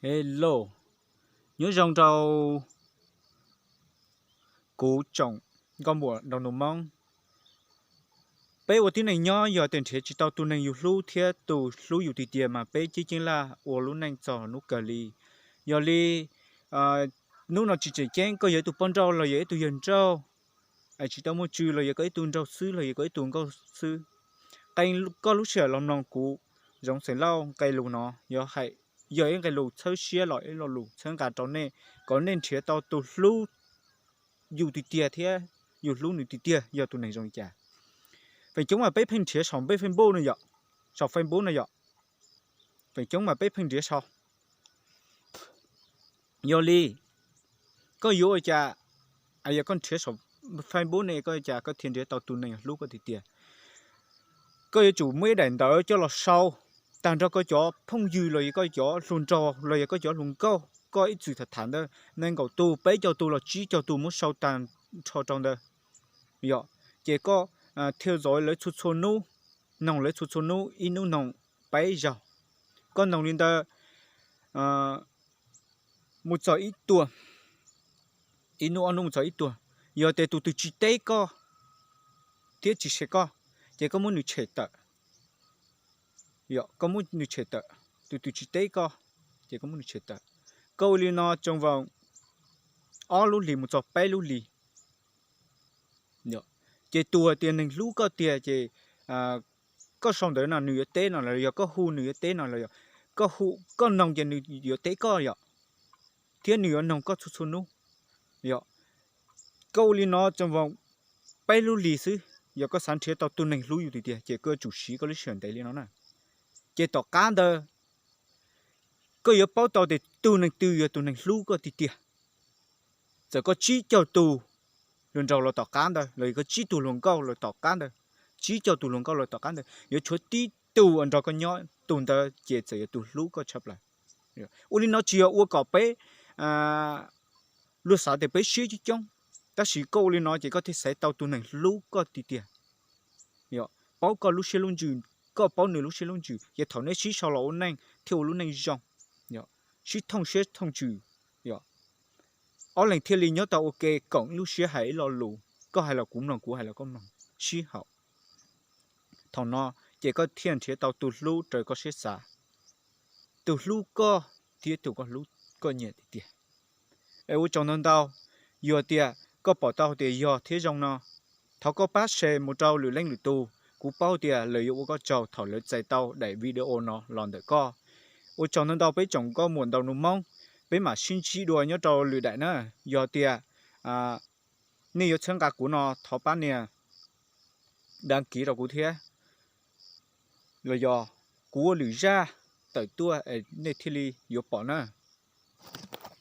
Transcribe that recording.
Hello, nyob zoo rau kuv tsoom nkauj muam nraug nus Hmoob. Peb ua tib neeg nyob yog tias nrhiav tsis tau tus neeg yus hlub thiab tus hlub yus tiag tiag mas peb ceeb ceeb laj ua lub neej txog hnub kawg li. Yog li, hnub no tsis tseem ceeb koj yog ib tug poj nrauj los yog ib tug yawg nrauj, es tsis tau muaj tswv los yog koj ib tug nraug xwb los yog koj ib tug nkauj xwb, qee koj lub sij hawm los mloog kuv Zoov Xeem Lauj nqe lus no, yog ib nqe lus txhawb siab los ib lo lus txhawb nqa rau nej kom nej nrhiav tau tus hlub yus tiag tiag thiab yus hlub nws tiag tiag yog tus neeg zoo li cas. Feem coob mas peb pheej nrhiav saum npej Facebook no yom, saum Facebook no yom, feem coob mas peb pheej nrhiav saum. Yog li, koj yuav ua cas, yog koj nrhiav saum Facebook ne koj ua cas koj thiaj nrhiav tau tus neeg hlub koj tiag tiag? Koj yuav tsum muaj ib daim ntawv coj los sau tag nrho koj cov phooj ywg los yog koj cov hluas nraug los yog koj cov hluas nkauj, koj ib txwm tham tham ntawd nees nkaum tus peb caug tus los tsib caug tus muab sau tag nrho rau ntawd. Yog, ces koj thiaj zov lawv txhua txhua hnub, noog lawv txhua txhua hnub, ib hnub noog peb zaug. Koj noog li ntawd mus txog ib tuag, ib hnub ob hnub mus txog ib tuag, yog tias tus twg tsis teb koj thiab tsis share koj, ces koj muab nws tshem tawm. Yog, koj muab nws tshem tawm, tus twg tsis teb koj, ces koj muab nws tshem tawm. Koj ua li no tsoo vaus ob lub hlis mus txog peb lub hlis. Ces tus hais tias neeg hlub koj tiag ces koj sau ntawv no nws yuav teb no los yog koj hu nws yuav teb no los yog koj hu, koj noog ces nws yuav teb koj yom, thiab nws yuav noog koj txhua txhua hnub. Yog, koj ua li no tsoo vaus peb lub hlis xwb, yog koj xav nrhiav tau tus neeg hlub yus tiag tiag ces koj yuav tsum siv koj lub sij hawm ntev li no na. Ces tom qab ntawd koj yuav paub tau tias tus neeg twg yog tus neeg hlub koj tiag tiag. Txawm koj tsib caug tus hluas nraug los tom qab ntawd los yog koj tsib tug hluas nkauj los tom qab ntawd, tsib caug tus hluas nkauj los tom qab ntawd yuav tshuav tib tug uas nrog koj nyob, tus ntawd ces txawm yog tus hlub koj tshaj plaws. Ua li no tsis yog ua kom peb luag xav tias peb siab coob coob, tab sis koj ua li no ces koj thiaj xaiv tau tus neeg hlub koj tiag tiag. Yog, paub koj lub siab lub ntsws, koj paub nws lub siab lub ntsws, ces thaum nej sib sau los ua neej thiaj ua lub neej zoo. Yog, sib thooj siab thooj ntsws. Yog, ob leeg thiaj li nyob tau ua ke koom ib lub siab hais ib lo lus, koj hais los kuv mloog, kuv hais los koj mloog, sib haum. Thaum no ces koj thiaj nrhiav tau tus hlub raws koj siab xav, tus hlub koj thiab tus koj hlub koj nyiam tiag tiag. Es ua tsaug ntau ntau, yog tias koj pom tau tias yog thiab zoo no, thov koj pab share mus rau lwm leej lwm tus, kuv paub tias lawv yuav ua koj tsaug thaum lawv txais tau daim video no los ntawm koj. Ua tsaug ntau ntau peb tsoom nkauj muam nraug nus Hmoob, peb mam sib ntsib dua nyob rau lwm daim na. Yog tias nej yuav txhawb nqa kuv no thov pab nias đăng ký rau kuv thiab, los yog kuv ua lwm zaj tawm tuaj nej thiaj li yuav pom na.